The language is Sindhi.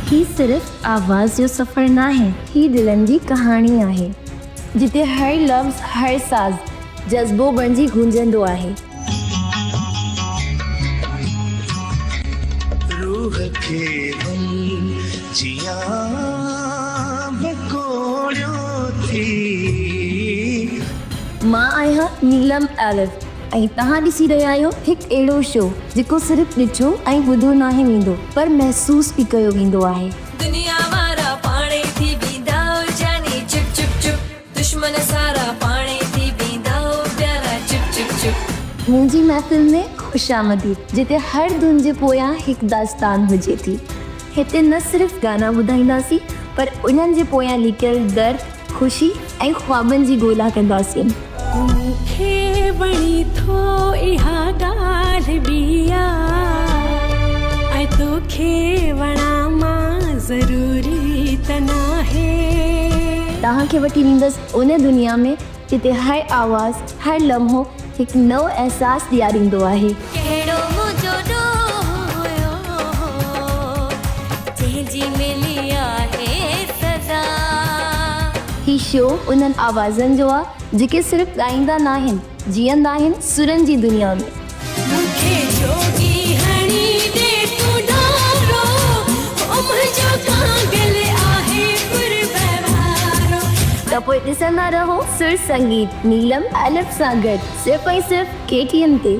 هي صرف آواز جو سفر ناهي، هي دلن جي ڪهاڻي آهي، جتي هر لفظ، هر ساز جذبو بڻجي گونجندو آهي. روح کي غم جيان وڪوڙيو ٿي. مان آهيان نيلم الف ۽ توهان ڏسي رهيا آهيو هڪ اهڙو شو جيڪو صرف ڏٺو ۽ ٻڌو ناهي ويندو پر محسوس به ڪيو ويندو آهي. دنيا وارا پاڻهي ٿي ويندا او جاني چپ چپ چپ دشمن سارا پاڻهي ٿي ويندا او پيارا چپ چپ چپ. منهنجي محفل ۾ خوش آمديد جتي هر ڌن جي پويان هڪ داستان هجي ٿي. هتي نه صرف گانا ٻڌائينداسين پر انهن جي پويان لڪيل درد، خوشي ۽ خوابن جي ڳولا ڪنداسين. مون کي وڻي ٿو اها ڳالهه ٻي آ ۽ توکي وڻان مان ضروري ته ناهي. توهان کي وٺي ويندس ان دنيا ۾ جتي هر آواز، هر لمحو هڪ نئون احساس ڏياريندو آهي. ڪهڙو منهنجو ڏوهه هيو جنهن جي ملي آهي سزا. هي شو انهن آوازن جو آ جيڪي صرف ڳائيندا ناهن، جيئندا آهن سرن جي دنيا ۾. مون کي جوڳي هڻي ڏي تون ڍارو، هو منهنجو ڪانگل آهي قرب وارو. ته پوء ڏسندا رهو سر سنگيت نيلم الف سان گڏ صرف ۽ صرف ڪي ٽي اين تي.